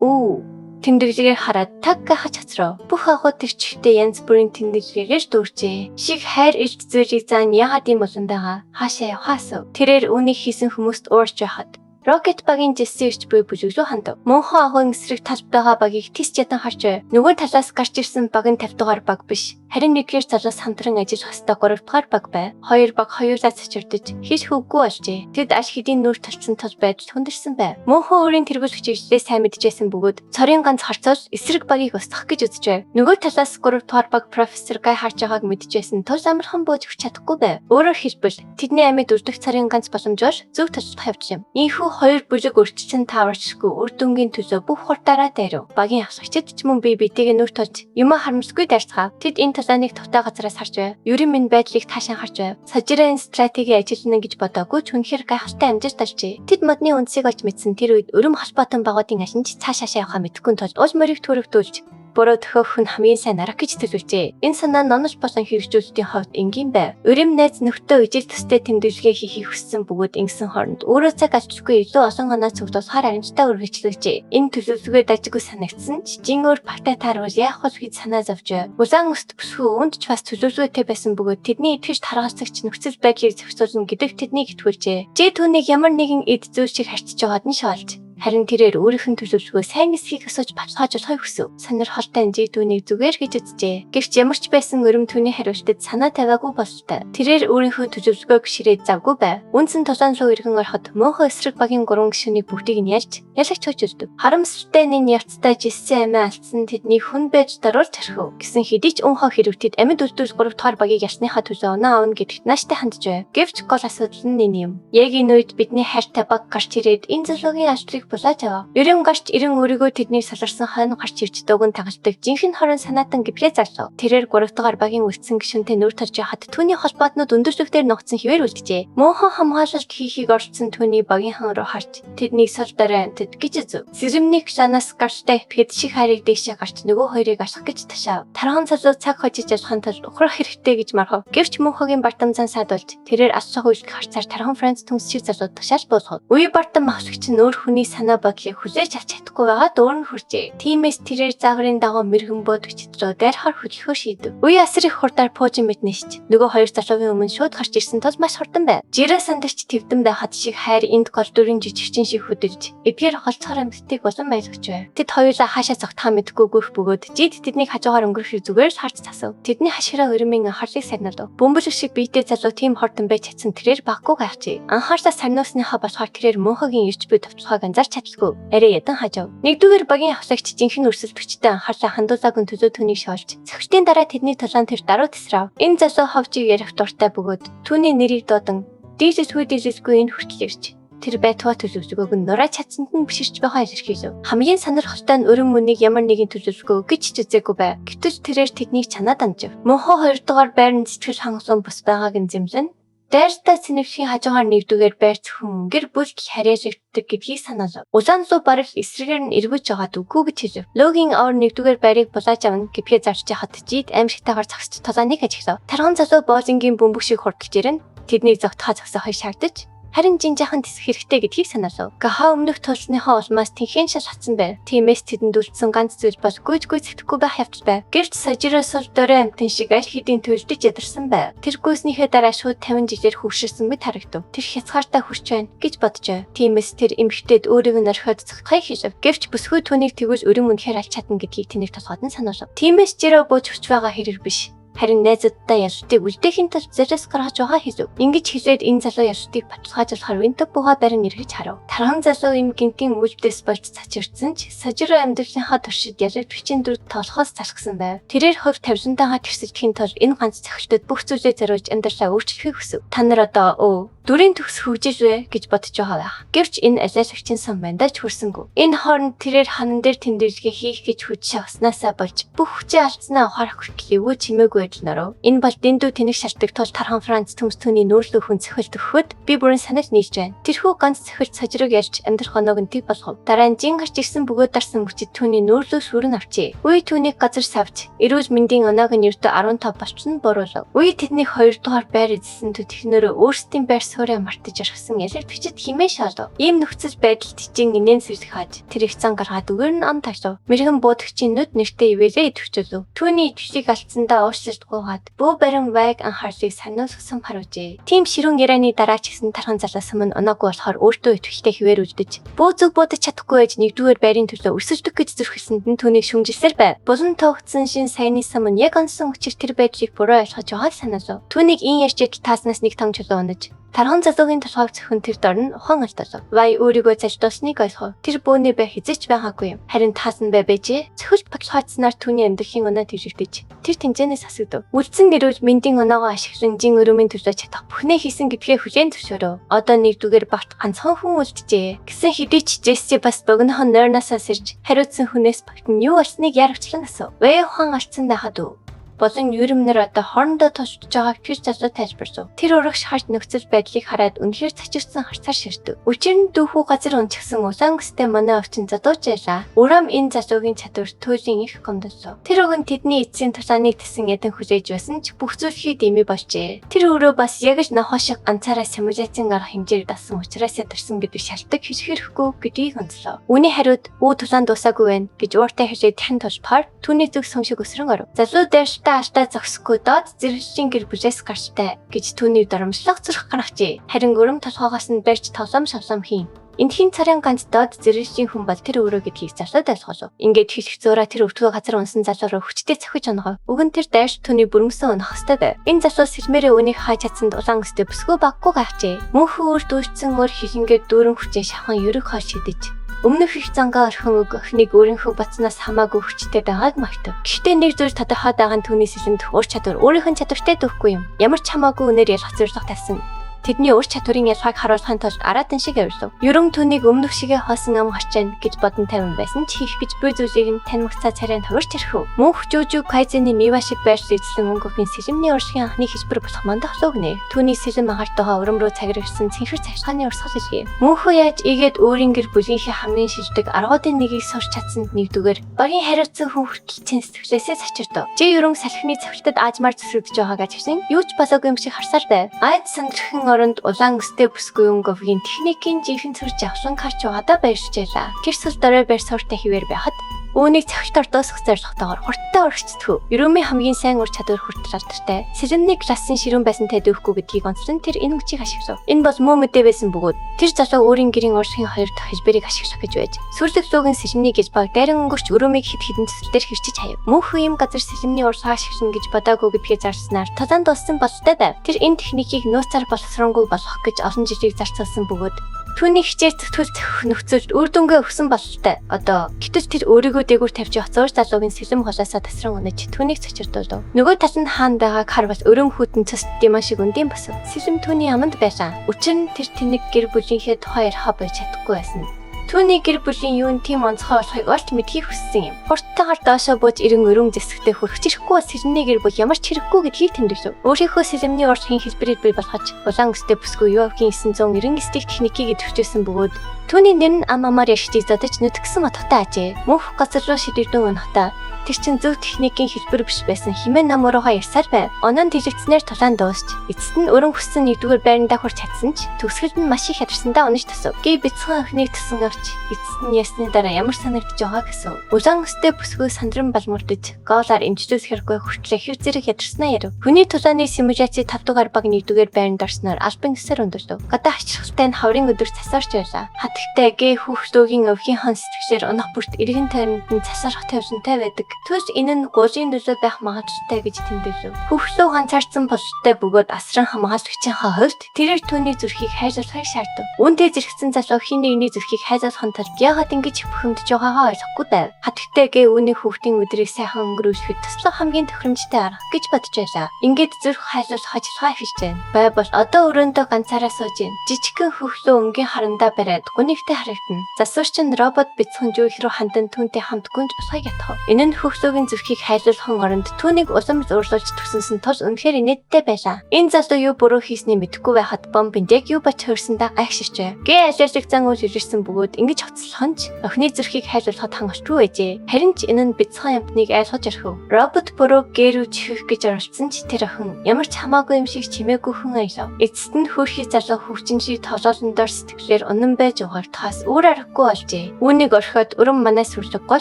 Үү. Тэмдэглэгээр хараад таг гахаж хоцров. Бүх агуу тэр чигтээ янз бүрийн тэмдэглэгээр дүүрчээ. Шиг хайр илт зүйлийг заан яагаад ийм олон байгаа? Хаашаа явахаас? Тэрээр үүнийг хийсэн хүмүүст уурч байхад Рокет багийн Жесси ирч буй бүлэг рүү хандав. Мөнхөн агуйн эсрэг талд байгаа багийг тис ядан харж байв. Нөгөө талаас гарч ирсэн баг нь 50 дугаар баг биш. Харин нэгдүгээр залуус хамтран ажиллах ёстой 3 дугаар баг бай. Хоёр баг хоёулаа цочирдож хэл хөвггүй болжээ. Тэд аль хэдийн нүүр толцсон тул байдал хүндэрсэн байв. Мөнхөн өөрийн тэргүүлэх чиглэлээ сайн мэдчихсэн бөгөөд цорын ганц харцуул эсрэг багийг устгах гэж үзэж байв. Нөгөө талаас 3 дугаар баг профессор Гай харж байгааг мэдчихсэн тул амархан бууж өгч чадахгүй байв. Өөрөөр хэлбэл тэдний амьд үлдэх цорын ганц боломж бол зөв талд явж юм. Ийхүү хоёр бүлэг өртсөн тааварчгүй үр дүнгийн төлөө бүх хурдаараа дайрав. Багийн ахлагчид ч мөн бие биетэйгээ нүр тулж юмаа харамсгүй дайрцгаав. Тэд энэ талааныг тухтай газараас харж байв. Ерөн минь байдлыг таашаа харж байв. Сажирын стратеги ажиллана гэж бодоогүй ч үнэхээр гайхалтай амжилт олжээ. Тэд модны үндсийг олж мэдсэн тэр үед өрөм холбоотон багуудын аль нь ч цаашаашаа явахаа мэдэхгүй тул уул морийг төрөгдүүлж буруу төхөөх нь хамгийн сайн арга гэж төлөвлөжээ. Энэ санаа нонол болон хэрэгжүүлэлтийн хувьд энгийн байв. Өрөм найз нөхдөө ижил төстэй тэмдэглэгээ хийхийг хүссэн бөгөөд ингэсэн хооронд өөрөө цаг алдчихгүй илүү олон оноо цуглуулахаар амжилттай үргэлжлүүлжээ. Энэ төлөвлөгөө дажгүй санагдсан ч жин өөр багтай таарвал яах вэ гэж санаа зовж байв. Улаан өст бүсгүй үүнд ч бас төлөвлөгөөтэй байсан бөгөөд тэдний итгэж таргалцагч нөхцөл байдлыг зохицуулна гэдэг тэднийг итгүүлжээ. Жи түүнийг ямар нэгэн эд зүйл шиг харьцаж байгаад нь шоолж Харин тэрээр өөрийнх нь төлөвлөгөө сайн эсхийг асууж баталгаажуулахыг хүсэв. Сонирхолтой нь жиг түүнийг зүгээр гэж үзжээ. Гэвч ямар ч байсан өрөм түүний хариултад санаа тавиагүй бололтой. Тэрээр өөрийнхөө төлөвлөгөөг ширээд завгүй байв. Үндсэн тулаан руу эргэн ороход мөнхөө эсрэг багийн гурван гишүүнийг бүгдийг нь ялж, ялагч хөөж үлдэв. Харамсалтай нь энэ явцдаа жиссэн амиа алдсан тэдний хүн байж даруулж орхив. Гэсэн хэдий ч өнхөө хэрвтэд амьд үлдвэл 3 дугаар багийг ялсныхаа төлөө оноо авна гэдэгт нааштай хандж байв. Гэвч гол асуудал нь энэ юм. Яг энэ үед бидний хайртай баг гарч ирээд энэ залуугийн алдрыг булааж авав. Ерэн гарч ирэн өөрийгөө тэднийг саларсан хойно гарч ирж дууг нь тагалдаг жинхэнэ хорон санаатан гэвлээ зарлав. Тэрээр 3 дугаар багийн үлдсэн гишүүнтэй нүр тарж яхад түүний холбоотнууд өндөрлөгдөр ногдсон хിവэр үлджээ. Мөнхөн хамгаалалт хийхийг оролдсон түүний багийн хан руу харж тэднийг сул дорой амьтад гэж үзв. Сэрэмник шанаас гарчтай итгэхэд шиг хайрыг дээшээ гарч нөгөө хоёрыг алах гэж ташаав. Тархан залуу цаг хожиж ялахын тулд ухрах хэрэгтэй гэж мархав. Гэвч мөнхөгийн бардам зан саадулж тэрээр алслах үйлдэх харцаар тархан Франц төмс шиг залууд ташаал буулгав. Үе бардам ахлагч нь өөр хүний санаа бодлыг хүлээж авч чадахгүй байгаа өөр нь хүрчээ. Тиймээс тэрээр зааврын дагуу мэрэгэн буудагч руу дайрахаар хөдөлгөө шийдэв. Үе асар их хурдаар пуужин мэднэ шч. Нөгөө хоёр залуугийн өмнө шууд гарч ирсэн тул маш хурдан байв. Жирэ сандарч твдэн байхад шиг хайр энд гол дүрийн жижигчин шиг хөдөлж эдгээр холцохор амьтдыг улам ойлгож байв. Тэд хоёулаа хаашаа зогтхаа мэдэхгүй гүйх бөгөөд жид тэднийг хажуугаар өнгөрөхийг зүгээр л харж засав. Тэдний хашгираа өрмийн анхаарлыг сарнилав. Бөмбөлөг шиг биетэй залуу тийм хурдан байж чадсан тэрээр баггүй гайхжээ. Анхаарлаа сарниусныхаа болохоор тэрээр мөнхөгийн ирж буй товчлогоог анзаарч чадалгүй. Арай ядан хажав. Нэгдүгээр багийн ахлагч жинхэнэ өрсөлдөгчтэй анхаарлаа хандуулаагүй төлөө түүнийг шоолж цохилтын дараа тэдний тулаан тэр даруй тесрав. Энэ залуу ховжийг ярих дуртай бөгөөд түүний нэрийг дуудан дийлэлгүй дийлэлгүй энэ хүртэл ирж тэр байтугай төлөвлөгөөг нь нурааж чадсанд нь биширч байгаа илэрхийлв. Хамгийн сонирхолтой нь өрөн мөнийг ямар нэгэн төлөвлөгөө гэж ч үзээгүй байв. Гэвч тэрээр тэднийг чанаад амжив. Мөнхөө хоёрдугаар байранд сэтгэл хангалуун бус байгааг нь зэмлэн дайртай сэнэвшгийн хажуугаар нэгдүгээр байр зөвхөн гэр бүл харьяалагддаг гэдгийг санаалав. Улаан луу бараг эсрэгээр нь эргүүлж байгаад үгүй гэж хэлв. Логийн ор нэгдүгээр байрыг булааж авна гэдгээ зарж яхад жид аимшигтайгаар зогсож тулааныг ажиглав. Тарган залуу боолингийн бөмбөг шиг хурдалж ирэн тэднийг зогтохоо зогсоохыг шаардаж харин жин жаахан тэсэх хэрэгтэй гэдгийг санаалав. Гаха өмнөх тулсныхаа улмаас тэнхэн шал хатсан байв. Тиймээс тэдэнд үлдсэн ганц зүйл бол гүйж гүйцэтгэхгүй байх явдал байв. Гэвч Сажиро сул дорой амьтан шиг аль хэдийн төлдөж ядарсан байв. Тэр гүйснийхээ дараа шууд 50 жилээр хөвшөрсөн мэт харагдав. Тэр хязгаартай хурц байна гэж бодож байв. Тиймээс тэр эмэгтэйд өөрийг нь орхиод зогтохыг хэлв. Гэвч бүсгүй түүнийг тэгвэл өрөм үнэхээр алж чадна гэдгийг тэнэг толгойд нь сануулав. Тиймээс Жиро бууж хүч байгаа хэрэг биш. Харин найзуудтай ялалтыг үлдээхийн тулд зэлэс гаргаж байгаа хэлв. Ингэж хэлээд энэ залуу ялалтыг баталгаажуулахаар Винто буга барин эргэж харав. Тархан залуу им гинтийн үйлдэлээс болж цачирдсан ч Сажиро амьдралынхаа туршид ялагдагчийн дүр тоглохоос залхсан байв. Тэрээр хувь тавилантайгаа тэрсэлдэхийн тулд энэ ганц цохилтод бүх зүйлээ зориулж амьдралаа өөрчлөхийг хүсэв. Та нар одоо өө дүрийн төгс хөгжиж вэ гэж бодож байгаа байх. Гэвч энэ алиалагчийн сан мандаж хүрсэнгүй. Энэ хооронд тэрээр ханан дээр тэмдэглэгээ хийх гэж хүч авснаасаа болж бүх хүчээ алдсанаа ухаарах хүртэл эвгүй чимээгүй чадахгүй байж нөрөө. Энэ бол дэндүү тэнэг шалтгаан тул Тархан Франц төмс түүний нүүрлүү хүн цохилт өгөхөд би бүрэн санал нийлж байна. Тэрхүү ганц цохилт сожрог ялж амьдрах оноог нь тэг болгов. Дараа нь жин гарч ирсэн бөгөөд дарсан мөчид түүний нүүрлүү сүрэн авчээ. Үе түүнийг газар савж, эрүүл мэндийн оноог нь ердөө 15 болчихсон буруулав. Үе тэднийг хоёрдугаар байр эзэлсэн төд технөрөө өөрсдийн байр суурьаа мартаж орхисон ялагдагчид химээ шалав. Ийм нөхцөл байдалд жин инээн сэрэх хааж тэр их зан гаргаад үгээр нь он таглав. Мэрэгэн буудагчийн нүд нэртэй ивэлээ идэвхжүүлв. Түүний итгэлийг алдсандаа уучлалт гуйгаад бүү барин вайг анхаарлыг сануулсан харуулжээ. Тийм ширүүн ярианы дараа ч гэсэн Тархан залаас өмнө оноогүй болохоор өөртөө итгэлтэй хിവэр үлдэж бүү зүг буудаж чадахгүй байж нэгдүгээр байрын төлөө өрсөлдөх гэж зүрхлэсэнд нь түүнийг шүмжилсээр байв. Булан тоогдсон шин саяны сам нь яг онсон учир тэр байдлыг буруу ойлгож байгааг санаалав. Түүнийг ин ярьж идэл тааснаас нэг том чулуу унаж Тархан залуугийн толгойг цохин тэр дор нь ухаан алдалав. Вай өөрийгөө залдуулсныг ойлгов. Тэр бөөний бай хизэж байгаагүй юм. Харин таасан бай байжээ. Цохилт баталгаажсанаар түүний амьдралын оноо твжигдэж тэр тэнцэнээс хасагдав. Үлдсэн нэрүүл мэндийн оноогоо ашиглан жин өрөөмийн төлөө чадах бүхнээ хийсэн гэдгээ хүлээн зөвшөөрөв. Одоо нэгдүгээр багт ганцхан хүн үлджээ. Гэсэн хэдий ч Джесси бас богинохон нойрноосоо сэрж хариуцсан хүнээс багт нь юу болсныг яравчлан асуув. Вэй ухаан алдсан байхад үү? Болон юрмнэр одоо хоорондоо тулж байгааг тэр залуу тайлбарлав. Тэр урагш харж нөхцөл байдлыг хараад үнэхээр цочирсан харцаар ширтэв. Учир нь дүүхүү газар унчихсан улаан өстэй манай өвчин залууч байлаа. Урам энэ залуугийн чадвар туйлын их гомдлоо. Тэр өгөн тэдний эцсийн тулааныг тэсэн ядан хүлээж байсан ч бүх зүйлхий дэмий болжээ. Тэр өөрөө бас яг л нохоо шиг ганцаараа симуляцийн арга хэмжээр дасан учраас ядарсан гэдэг шалтгаан хэлэхгүй гэдгийг онцлоо. Үүний хариуд "Үү тулаан дуусаагүй байна" гэж ууртай хэлээд тань тулпаар түүний зүг сум шиг өсрөн оров. Залуу дайралтаа алдаа зогсохгүй доод зэрэгшин гэр бүлээс гарчтай гэж түүний доромжлох зүрх гаргажээ. Харин өрөм толгоогоос нь барьж тоглоом шовлом хийн. Эндхийн царын ганц доод зэрэгшин хүн бол тэр өөрөө гэдгийг залууд ойлголоо. Ингээд хэлэх зуураа тэр өвтгөө газар унсан залуу руу хүчтэй цохиж онгов. Уг нь тэр дайрч түүний бүрмөсөн унах ёстой байв. Энэ залуу сэлмээрээ үүнийг хааж чадсанд улаан өстэй бүсгүй баггүй гайхжээ. Мөнхөн үр дүүрсэн мөр хилэнгээд дүүрэн хүчээ шавхан ерөг хойш шидэж өмнөх их зангаа орхин үг охиныг өөрийнхөө бодсноос хамаагүй хүчтэй байгааг магтав. Гэхдээ нэг зүйл тодорхой байгаа нь түүний сэлэмт ур чадвар өөрийнх нь чадвартай дүүхгүй юм. Ямар ч хамаагүй үнээр ялах зорилго тавьсан. Тэдний ур чадварын ялгааг харуулахын тулд араатан шиг авирлав. Ерөн түүнийг өмнөх шигээ хоосон ам гарчаана гэж бодон тавин байсан ч хийх гэж буй зүйлийг нь таньмагцаа царай нь хувирч ирэхв. Мөнх Жожу Кайзены Мива шиг байрлал эзлэн өнгөхийн сэлэмний урлагийн анхны хэлбэр болох мандах луу гинэ. Түүний сэлэм агартайгаа урам руу цагирсан цэнхэр цахилгааны урсгал илгээв. Мөнхөө яаж игээд өөрийн гэр бүлийнхээ хамгийн шилдэг аргуудын нэгийг сурч чадсанд нэгдүгээр багийн хариуцсан хүн хүртэл чин сэтгэлээсээ цочирдов. Жи ерөн салхины цавхилтад аажмаар зүсрэгдэж байгааг ажиглан юу ч болоогүй юм шиг харсаар байв. Айд сандрахын оронд улаан өстэй бүсгүй өнгөвгийн техникийн жинхэнэ цөр жавхлан харч байгаадаа баярч байлаа. Тэр сул дорой байр суурьтай хിവэр байхад үүнийг цохилт ордоосох зорилготойгоор хурдтай урагшдаггүй. Ерөөмийн хамгийн сайн ур чадвар хүртэл алдартай. Сэлэмний классын ширүүн байсантай дүүхгүй гэдгийг онцлон тэр энэ мөчийг ашиглав. Энэ бол муу мэдээ байсан бөгөөд тэр залуу өөрийн гэрийн урлагийн хоёр дахь хэлбэрийг ашиглах гэж байж. Сүрлэг лүүгэн сэлэмний гэж баг дайран өнгөрч өрөөмийг хэд хэдэн төсөл дээр хэрчиж хаяв. Мөнхөн ийм газар сэлэмний урлагаа ашиглана гэж бодоагүй гэдгээ зарснаар тулаан дууссан бололтой байв. Тэр энэ техникийг нууцаар боловсронгуй болгох гэж олон жилийг зарцуулсан бөгөөд түүний хичээл зүтгэл зохих нөхцөлд үр дүнгээ өгсөн бололтой. Одоо гэтэл тэр өөрийгөө дээгүүр тавьж явах зуур залуугийн сэлэм голоосоо тасран унаж түүнийг цочирдуулав. Нөгөө тал нь хаана байгааг харвал өрөм хүтэн цус диман шиг өндийн босов. Сэлэм түүний аманд байлаа. Учир нь тэр тэнэг гэр бүлийнхээ тухай яриха болж чадахгүй байсан. Түүний гэр бүлийн юун тийм онцгой болохыг олж мэдхийг хүссэн юм. Хурдтайгаар доошоо бууж ирэн өрөм зэсгтээ хүрэх ирэхгүй бол сэлэмний гэр бүл ямар ч хэрэггүй гэдгийг тэмдэглэв. Өөрийнхөө сэлэмний урлагийн хэлбэрийг бий болгож улаан өстэй бүсгүй Юавгийн 999 дэх техникийг идэвхжүүлсэн бөгөөд түүний нэр нь ам амаар ярьчийг зодож нүтгсэн утгатай ажээ. Мөнх газар руу шидэгдэн унахтаа тэр чин зөв техникийн хэлбэр биш байсан химэн нам уруугаа ярьсаар байв. Оноо нь дэлгэцнээр тулаан дуусч эцэст нь өрөн хүссэн нэгдүгээр байрандаа хүрч чадсан ч төгсгөлд нь маш их ядарсандаа унаж тасав. Гээ бяцхан охиныг тусан авч эцэст нь ясны дараа ямар санагдаж байгааг асуув. Улаан өстэй бүсгүй сандран балмурдаж гоолоор эмчлүүлэх хэрэггүй хүртлээ хэр зэрэг ядарснаа ярив. Хүний тулааны симуляци 5 дугаар баг нэгдүгээр байранд орсноор албан ёсоор өндөрлөв. Гадаа хачирхалтай нь хаврын өдөр цасаарч байлаа. Хатагтай гээ хүүхдүүгийн өвхийн хон сэтгэлээр унах бүрт эргэн тойронд нь цасаарах тавилантай байдаг. Түл энэ нь гулын нөлөө байх магадлалтай гэж тэмдэглэв. Хүүхлүү ганцаардсан бололтой бөгөөд асран хамгаалагчийнхаа хувьд тэрээр түүний зүрхийг хайрлахыг шаардав. Үүнтэй зэрэгцэн залуу хин нэгний зүрхийг хайрлахын тулд яагаад ингэж их бухимдаж байгаагаа ойлгохгүй байв. Хатагтай гээ үүний хүүхдийн өдрийг сайхан өнгөрүүлэхэд туслах хамгийн тохиромжтой арга гэж бодож байлаа. Ингээд зүрх хайрлах ажиллагаа эхэлж байна. Бай бол одоо өрөөндөө ганцаараа сууж байна. Жижигхэн хүүхлүү өнгийн харандаа бариад гунигтай харагдана. Засварч нь робот бяцхан жүүлх рүү хандан түүнтэй хамт гүнж болохыг ятгав. Энэ нь хүүхлүүгийн зүрхийг хайлуулахын оронд түүнийг улам л уурлуулж төсөнсөн тул үнэхээр инээдтэй байлаа. Энэ залуу юу буруу хийснийг мэдэхгүй байхад бомбинд яг юу бач хөрсөндөө гайхширчээ. Гэ алиалыг зан үйл илэрсэн бөгөөд ингэж хоцлох нь ч охины зүрхийг хайлуулахад хангалтгүй байжээ. Харин ч энэ нь бяцхан амтныг айлгаж орхив. Робот буруу гэ рүү чихэх гэж оролцсон ч тэр охин ямар ч хамаагүй юм шиг чимээгүй хүн аялав. Эцэст нь хөөрхий залуу хөгжин шиг толоолон дор сэтгэлээр унан байж угаартахаас өөр аргагүй болжээ. Үүнийг орхиод өрөм манай сүрлэг гол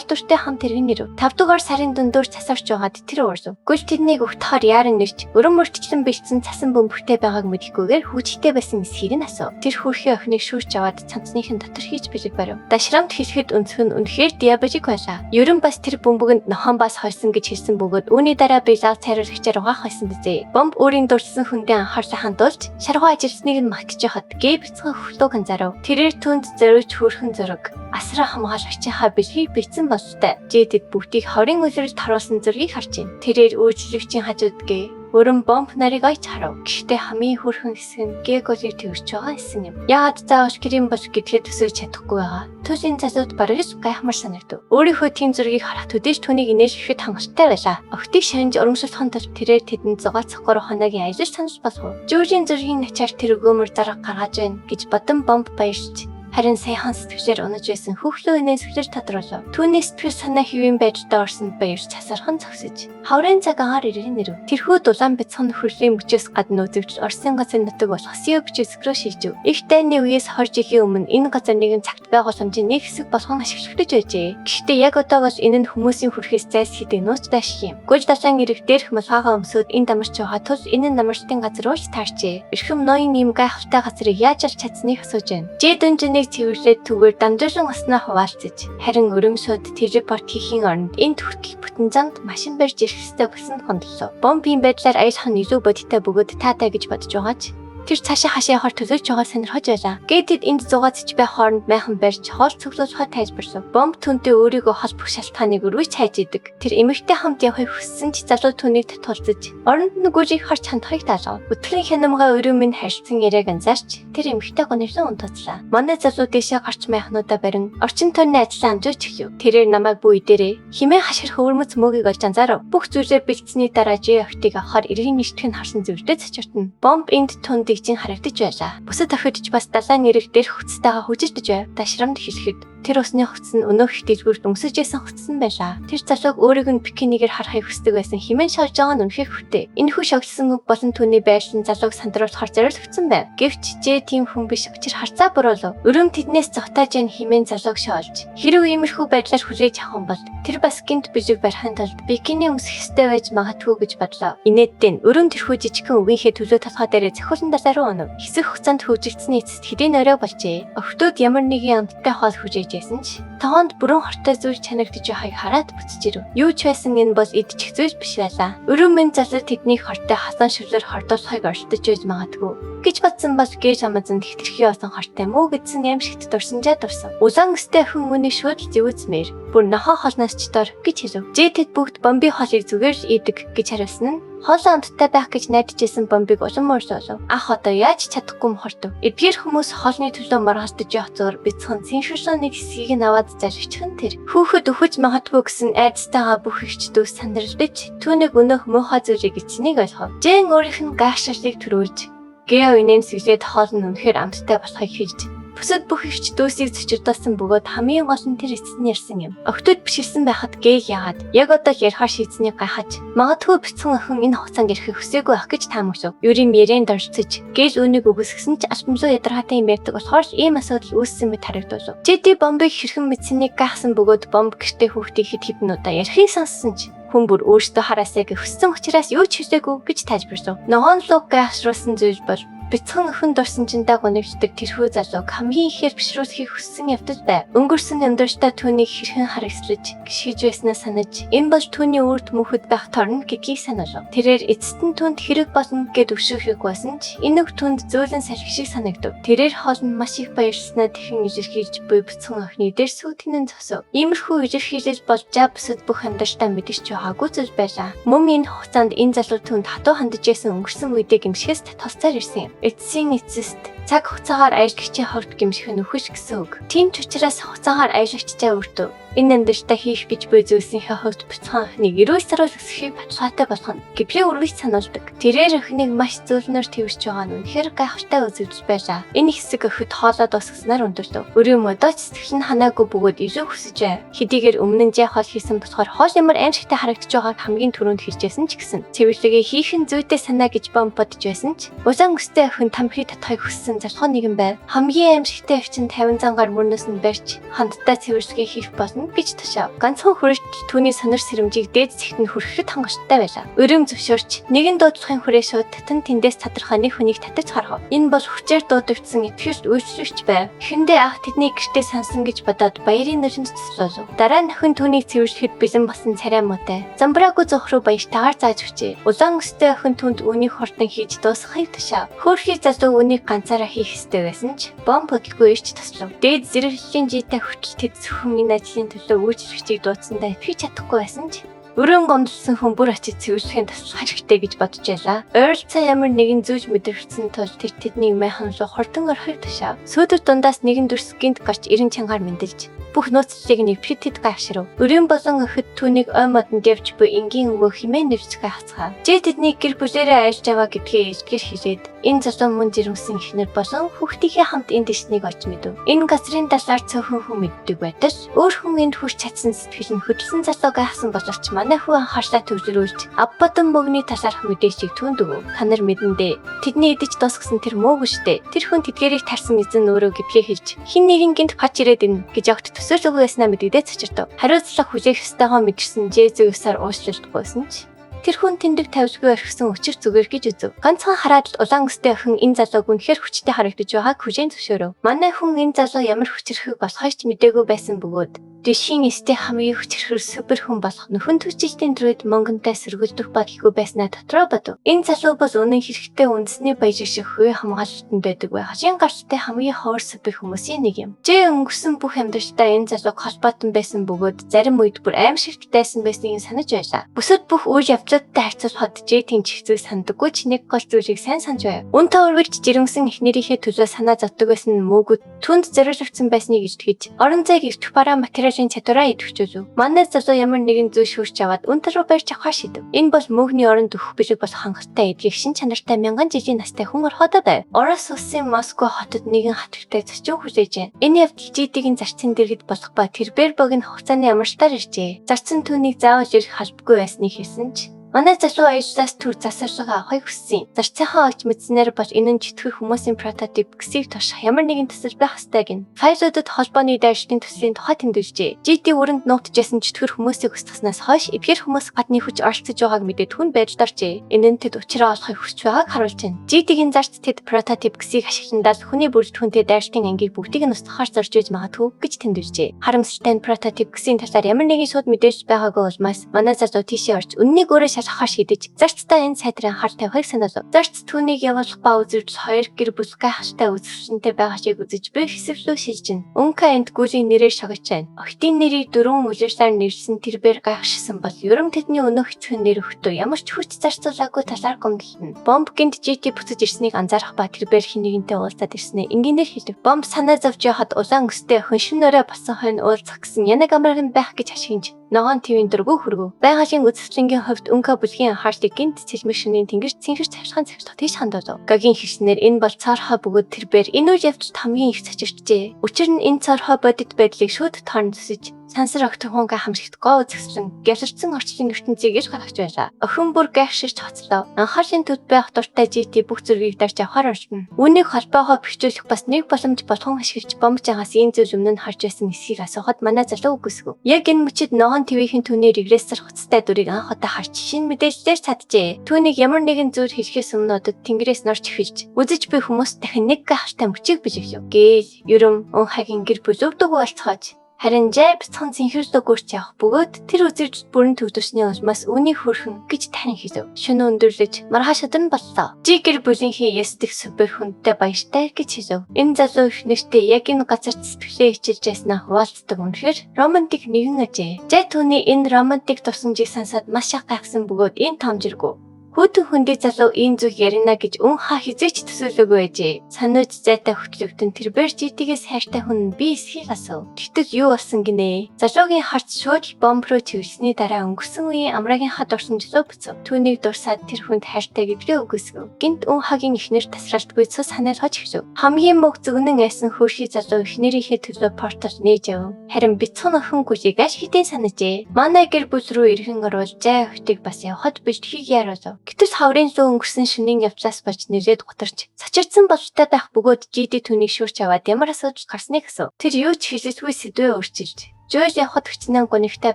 дүртэй хамт тэрэг ирэв. 5 дугаар сарын дундуур цас орж байгаад тэр уурлав. Гүйл тэрнийг өгтөхөр яаран нэрч өрөм мөртчлэн бэлдсэн цасан бөмбөгтэй байгааг мэдэхгүйгээр хүүжигтэй байсан эсхийг нь асуув. Тэр хөөрхий охиныг шүүрч аваад цамцныхын дотор хийж бэлэг барив. Дашрамт хэлэхэд өнцг нь үнэхээр диабетик байлаа. Ерөн бас тэр бөмбөгөнд нохон бас хойсон гэж хэлсэн бөгөөд үүний дараа би лав цайруулагчаар угаах байсан бизээ. Бомб өөрийн дурдсан хүндээ анхаарлаа хандуулж шаргуу ажилтныг нь магтаж байхад гээ бяцхан хөлөөг анзаарав. Тэрээр түүнд зориулж хөөрхөн зураг асраа хамгаалагчийнхаа бэлгийг бичсэн бололтой. Жэдэд бүгдийг хорин үлрэлт харуулсан зургийг харж байна. Тэрээр үйлчлэгчийн хажууд гээ өрөн бомб нарыг ойч харав. Гэхдээ хамгийн хөөрхөн хэсэг нь Г голыг тэрч байгаа хэсэг юм. Яагаад заавал крем бол гэдгээ төсөөлж чадахгүй байгаа. Тулийн залууд бараг л гайхмар санагдав. Өөрийнхөө тийм зургийг харах төдий ч түүнийг инээлгэхэд хангалттай байлаа. Охтыг шанж урамшуулахын тулд тэрээр тэдэнд 6-3 хоногийн аялал санал болгов. Жүүжийн зургийн ачаар тэр өгөөмөр зарга гаргаж байна гэж бодон бомб баярлж харин саяхан сэтгэлээр унаж байсан хүүхлөө инээсгэлэр тодруулав. Түүний сэтгэл санаа хэвийн байдалд орсонд баярч цасархан зогсож хаврын цаг агаар иргэн ирэв. Тэрхүү дулаан бяцхан нөхөрлийн мөчөөс гадна үзэгдэл Оросын газар нутаг болох Сио бичээсг рүү шилжив. Их дайны үеэс 20 жилийн өмнө энэ газар нэгэн цагт байгууламжийн нэг хэсэг болгон ашиглагдаж байжээ. Гэхдээ яг одоо бол энэ нь хүмүүсийн хүрхээс зайлсхийдэг нууц дайшиг юм. Гүж далайн эрэг дээрх малгайгаа өмсөөд энд амарч байгаа тул энэ нь намралтын газар ууж таарчээ. Эрхэм ноён ийм гайхалтай газрыг яаж олж чадсныг асууж байна. Жээ дүнжнийг цэвэрлээд түгээр дамжуулан уснаа хуваалцаж харин өрөмсөд телепорт хийхийн оронд энэ хүртэл бүтэн замд машин барьж ирэх ёстой болсон хондлоо. Бомбын байдлаар аялах нь илүү бодиттой бөгөөд таатай гэж бодож байгаа ч тэр цаашаа хашаа явахар төлөөлж байгаа сонирхож байлаа. Гэтэд энд зугаацж байх хооронд майхан барьж хоол цуглуулахад тайлбарлав. Бомб түүнтэй өөрийгөө холбох шалтгааныг өргөж хайж идэг. Тэр эмэгтэй хамт явахыг хүссэн ч залуу түүнийг татгалзаж оронд нь гүжийг харж хандахыг даалгав. Өтгөрийн хянамгаа өрөө минь харилцан яриаг анзаарч тэр эмэгтэй гонёрсон унтууцлаа. Манай залуу дэшээ гарч майхнуудаа барин орчин тойрны ажлаа амжуулж эхлэв. Тэрээр намайг бүү идэрээ химээ хашгирах өвөрмөц мөөгийг олж анзаарав. Бүх зүйлээ бэлдсэний дараа Жи охтыг авахар эргийн нэгтгэх нь харсан зүйлдээ цочиртна. Бомб энд тунд дэгжин харагдаж байлаа. Бусад охид ч бас далайн эрэг дээрх хувцастайгаа хүжирдэж байв. Дашрамд хэлэхэд тэр усны хувцас нь өнөөх их дэлгүүрт өмсөж ясан хувцас нь байлаа. Тэр залууг өөрийг нь бикинигээр харахыг хүсдэг байсан хэмээн шавж байгаа нь үнэхээр хүтэй. Энэхүү шоглосон үг болон түүний байрлал нь залууг сандруулахар зориулагдсан байв. Гэвч Жээ тийм хүн биш учир харцаа буруулав. Өрөм тэднээс зугатааж ян хэмээн залууг шоолж. Хэрв иймэрхүү байдлаар хүлээж авах юм бол тэр бас гинт бижиг барихын тулд бикини өмсөх ёстой байж магадгүй гэж бодлоо. Инээдтэй нь өрөм тэрхүү жижигхэн үгийнхээ төлөө толгой дээрээ цохиулан далай руу унав. Хэсэг хугацаанд хөгжилдсэний эцэст хэдийн орой болжээ. Охтууд ямар нэгэн амттай хоол хүжээж байсан ч тогоонд бүрэн хортой зүйл чанагдаж байгааг хараад буцаж ирэв. Юу ч байсан энэ бол идчих зүйл биш байлаа. Өрөө минь залуу тэднийг хортой хасан шүлээр хордуулахыг оролдож байж магадгүй гэж бодсон бол гэж амазанд хэтэрхий болсон хортой мүү гэдсэн аимшигт дурсамжаа дурсан. Улаан өстэй охин үүнийг шууд л зэвүүцмээр бүр нохоо хоолноос ч дор гэж хэлв. Жээ тэд бүгд бомби хоолыг зүгээр л идэг гэж хариулсан нь хоолоо амттай байх гэж найдаж исэн бомбиг улам уурсуулав. Ах одоо яаж чадахгүй мохортов. Эдгээр хүмүүс хоолны төлөө маргаалтаж явах зур бяцхан цэнхэрсэн нэг хэсгийг нь аваад залхичих нь тэр. Хүүхэд өхөж магадгүй гэсэн айдастайгаа бүх ихч дүүс сандралдаж түүнийг өнөөх муухай зүйлийг эцнийг ойлгов. Жэн өөрийнх нь гайхшрлыг төрүүлж Гэ инээмсэглээд хоол нь үнэхээр амттай болохыг хэлж бусад бүх ихч дүүсийг цочирдуулсан бөгөөд хамгийн гол нь тэр эцэст нь ярьсан юм. Охтууд бишгэлсэн байхад гээг яагаад яг одоо л ярихаар шийдсэнийг гайхаж магадгүй бяцхан охин энэ хугацаанд ирэхийг хүсээгүй байх гэж таамаглав. Юрийн ярианд оролцож гээл үүнийг үгүйсгэсэн ч алтамлуу ядаргаатай юм ярьдаг болохоор л ийм асуудал үүссэн мэт харагдуулав. Жэди бомбыг хэрхэн мэдсэнийг гайхсан бөгөөд бомб гэртээ хүүхдийг хэд хэдэн удаа ярихыг сонссон ч хүн бүр өөртөө хараасай гэж хүссэн учраас юу ч хэлээгүй гэж тайлбарлав. Ногоон луг гайхшруулсан зүйл бол бяцхан охин дурсамжиндаа гонигддаг тэрхүү залууг хамгийн ихээр бишрүүлэхийг хүссэн явдал байв. Өнгөрсөн амьдралдаа түүнийг хэрхэн харагслаж гიშгэж байснаа санаж энэ бол түүний үрд мөнхөд байх торно гэдгийг сануулав. Тэрээр эцэст нь түүнд хэрэг болно гэд өшөөхийг болсон ч энэ үг түүнд зөөлөн салхи шиг санагдав. Тэрээр хоол нь маш их баярлснаа тэрхэн илэрхийлж буй бяцхан охины дээр сүйтгэн зогсов. Иймэрхүү илэрхийлэл бол жаа бусад бүх амьдралтаа мэдэрч байгаагүй зүйл байлаа. Мөн энэ хугацаанд энэ залуу түүнд хатуу хандаж байсан өнгөрсөн үедээ гэмшихээс татгалцаар ирсэн юм. Эцсийн эцэст Цаг хугацаагаар аялагчийн хувьд гэмших нь үхэл гэсэн үг. Тийм ч учраас хугацаагаар аялагчтай өөртөө энэ амьдралдаа хийх гэж буй зүйлсийнхээ хувьд бяцхан охиныг эрүүл саруул өсгөхийг баталгаатай болгоно гэвлээ үргэлж сануулдаг. Тэрээр охиныг маш зөөлнөр тэрвэрч байгаа нь үнэхээр гайхалтай үзэгдэл байлаа. Энэ хэсэг охид хоолой дуусгаснаар өндөрлөв. Өрийн модооч сэтгэл нь ханаагүй бөгөөд илүү хүсэж байв. Хэдийгээр өмнө нь жай хоол хийсэн болохоор хоол ямар аимшигтай харагдаж байгааг хамгийн түрүүнд хэлжсэн ч гэсэн цэвэрлэгээ хийх нь зүйтэй санаа гэж бом бодож байсан ч улаан өстэй охин тамхи татахыг хүссэн залхуу нэгэн байв. Хамгийн аимшигтай өвчин 50 зангаар мөрнөөс нь барьж хамтдаа цэвэрлэгээ хийх болно гэж тушаав. Ганцхан хүрэлт түүний сонор сэрэмжийг дээд зэгт нь хүрэхэд хангалттай байлаа. Өрөм зөвшөөрч нэгэн дуудлагын хүрээ шууд татан тэндээс тодорхой нэг хүнийг татаж гаргав. Энэ бол хүчээр дуудагдсан итгэлт үйлчлэгч байв. Эхэндээ ах тэдний гэртээ сансан гэж бодоод баярын нулимс туслав. Дараа нь охин түүнийг цэвэрлэхэд бэлэн болсон царай муутай. Замбраагүй зовх руу баяртайгаар зааж өгчээ. Улаан өстэй охин түнд үүнийг хурдан хийж дуусгахыг тушаав. Хөөрхий залуу үүнийг ганцаараа хийх ёстой байсан ч бомб хөдөлгөө ирж туслав. Дээд зэрэглэлийн житэй хүртэл тэд зөвхөн энэ ажлын төлөө үйлчлэгчийг дуудсандаа итгэж чадахгүй байсан ч өрөөн гомдолсон хүн бүр очиж цэвэрлэхийн туслах хэрэгтэй гэж бодож байлаа. Ойролцоо ямар нэгэн зүүж мэдрэгдсэн тул тэр тэдний майхан руу хурдан орохыг тушаав. Сүйдэр дундаас нэгэн дүрс гинт гарч эрен чангаар мэндэлж бүх нууцлалыг нэвтгэхэд тэд гайхширв. Өрийн болон охид түүнийг ой модонд явж буй энгийн өвөө хэмээн нэвчгээ хацгаав. Жээ тэдний гэр бүлээрээ аялж аваа гэдгээ илтгэр хэлээд энэ залуу мөн жирэмсэн эхнэр болон хүүхдийнхээ хамт энд ирснийг олж мэдв. Энэ газрын талаар цөөхөн хүн мэддэг байтал өөр хүн энд хүрч чадсан сэтгэл нь хөдөлсөн залуу гайхсан боловч манай хүү анхаарлаа төвлөрүүлж Аббатан богны талаарх мэдээллийг түүнд өгөв. Та нар мэдэн дээ. Тэдний идэж дуусгасан тэр муугүй штэ. Тэр хүн тэдгэрийг тарсан эзэн өөрөө гэвлээ хэлж хин нэгэн гинт хач ирээд ирнэ гэж огт төсөөлөөгүй байснаа мэдэгдээ цочирдов. Хариуцлага хүлээх ёстойгоо мэдэрсэн Жезү ёсоор уучлалт гуйсан ч тэр хүн тэндэг тавилгүй орхисон учир зүгээр гэж үзв. Ганцхан хараад л улаан өстэй охин энэ залууг үнэхээр хүчтэй харагдаж байгааг хүлээн зөвшөөрөв. Манай хүн энэ залуу ямар хүчирхэг болохыг ч мдээгүй байсан бөгөөд дэлхийн эстэй хамгийн хүчирхэг супер хүн болох нөхөн түвшилтийн төрөд мөнгөнтэй сэргэлдэх бодолгүй байснаа дотроо бодов. Энэ залуу бол үнэн хэрэгтээ үндэсний баяж шиг хувийн хамгаалалтанд байдаг бай. Хожийн гаралтай хамгийн ховор супер хүмүүсийн нэг юм. Жээ өнгөрсөн бүх амьдралдаа энэ залууг холбоотон байсан бөгөөд зарим үед бүр аимшигт дайсан байсныг санаж байлаа. Бүсэд бүх үйл явдлуудтай харьцуулахад Жээ тийм ч хэцүү сандаггүй ч нэг гол зүйлийг сайн санаж байв. Үнтэй үргэлж жирэмсэн эхнэрийнхээ төлөө санаа зовдөг байсан нь мөөгүүд түнд зориулагдсан байсныг илтгэж орон зайг эвдэх бараа материалын чадвараа идэвхжүүлв. Манай залуу ямар нэгэн зүйл шүүрч аваад үнтэй рүү барьж авахар шидэв. Энэ бол мөөгний оронд өгөх бэлэг болох хангалттай эдгэх шин чанартай мянган жилийн настай хүн ороход байв. Орос улсын Москва хотод нэгэн хатагтай зочин хүлээж байна. Энэ явдал GD-ийн зарцын дэргэд болох ба тэрбээр богино хугацааны амралтаар иржээ. Зарцын түүнийг заавал ирэх албагүй байсныг хэлсэн ч манай залуу аяллаас төр засварлага авахыг хүссэн. Зарцынхаа олж мэдсэнээр бол энэ нь чөтгөр хүмүүсийн прототип гэсийг турших ямар нэгэн төсөл байх ёстой гин. Файлуудад холбооны дайралтын төслийн тухай тэмдэглэжээ. GD өрөнд нуугдчихсан чөтгөр хүмүүсийг устгаснаас хойш эдгээр хүмүүс гадны хүч оролцож байгааг мэдээд хүн байдалд оржээ. Энэ нь тэд учраа олохыг хүсэж байгааг харуулж байна. GD-ийн зарц тэд прототип гэсийг ашигландаа хүний бүрэлдэхүүнтэй дайралтын ангийг бүгдийг нь устгахаар зорж байж магадгүй гэж тэмдэглэжээ. Харамсалтай нь прототип гэсийн талаар ямар нэгэн шууд мэдээлэл байгаагүй улмаас манай залуу тийшээ орж үннийг өөрөө шалгахаар шийдэж зарцтай энэ сайтрын анхаарал тавихыг санаалав. Зарц түүнийг явуулах ба үзэгдэл хоёр гэр бүл гайхалтай үзэсгэлэнтэй байгаа шиг үзэж буй хэсэглүү шилжинэ. Үнка энд гүлийн нэрээр шогож байна. Охидын нэрийг дөрвөн үлрэлээр нэрлсэн тэрбээр гайхшсан бол ерөн тэдний өнөөх эцэг нэр өгтөө ямар ч хүч зарцуулаагүй талаар гомдлно. Бомб гинт GT буцаж ирснийг анзаарах ба тэрбээр хэн нэгэнтэй уулзаад ирснээ энгийнээр хэлв. Бомб санаа зовж явахад улаан өстэй охин шин орой болсон хойно уулзах гэсэн янаг амраг нь байх гэж хашгинж ногоон твийн дөргөө хөргөв. Байгалийн үзэсгэлэнгийн хувьд Үнка бүлгийн анхаарлыг гинт цэлмэг шөнийн тэнгэр цэнхэр цавчхан цавчлах тийш хандуулав. Гагийн хэлснээр энэ бол цоорхой бөгөөд тэрбээр энэ үйл явдалд хамгийн их цочирчжээ. Учир нь энэ цоорхой бодит байдлыг шүүд тоорн зүсэж сансар огтхонгаа хамшигт гоо үзэсгэлэн гялалцсан орчлон ертөнцийг ил гаргаж байлаа. Охин бүр гайхширч хоцлоо. Анхаарлын төд байх дуртай GT бүх зэргийг дарж авахар орчно. Үүнийг холбоогоо бэхжүүлэх бас нэг боломж болгон ашиглаж бомбжаагаас энэ зүйл өмнө нь харж байсан эсхийг асуухад манай залуу үгүйсгэв. Яг энэ мөчид ногоон твийн түүний регрессор хуцтай дүрийг анх удаа харж шинэ мэдээллээр чаджээ. Түүнийг ямар нэгэн зүйл хэлэхээс өмнө одод тэнгэрээс норч эхэлж үзэж буй хүмүүс дахин нэг гайхалтай мөчийг бэлэглэв. Гээл ерөн өн хагийн гэр бүл өвдөг болцоож харин жай бяцхан цэнхэрлэг гүрч явах бөгөөд тэр үзэгдэл бүрэн төвлөрсний улмаас үүнийг хөрхөн гэж тань хэлв. Шөнө өндөрлөж маргааш өдөр нь боллоо. Жи гэр бүлийнхээ ястэх супер хүндтэй баяртай гэж хэлв. Энэ залуу их нэртэй яг энэ газарт сэтгэлээ хичээлж байснаа хуваалцдаг үнэхээр романтик нэгэн ажээ. Жай түүний энэ романтик дурсамжийг сонсоод маш их гайхсан бөгөөд энэ тоомжиргүй. Хүйтэн хөндий залуу ийм зүйл ярина гэж Үнха хэзээ ч төсөөлөөгүй байжээ. Санууж зайтай хөтлөгдөн тэрбээр житгээс хайртай хүн би эсхийг асуув. Гэтэл юу болсон гинэ? Залуугийн харц шууд л бомб руу чиглэсний дараа өнгөрсөн үеийн амраагийнхаа дурсамжлуу буцав. Түүнийг дурсаад тэр хүнд хайртай гэдгээ үгүйсгэв. Гинт Үнхагийн эхнэр тасралтгүй цус ханиалгаж эхлэв. Хамгийн мөг зүгнэн айсан хөөрхий залуу эхнэрийнхээ төлөө портал нээж яв. Харин бяцхан охин гүлийг аль хэдийн санажээ. Манай гэр бүл рүү иргэн орвол жай охтыг бас явхад бэлтгэхийг яруулав. Гэтэл хаврын лүү өнгөрсөн шөнийн явдлаас болж нэлээд гутарч цочирдсан бололтой байх бөгөөд Жиди түүнийг шүүрч аваад ямар асуудал гарсныг асуув. Тэр юу ч хэлэлгүй сэдвээ өөрчилж Жуйл явхад хүчнэн гунигтай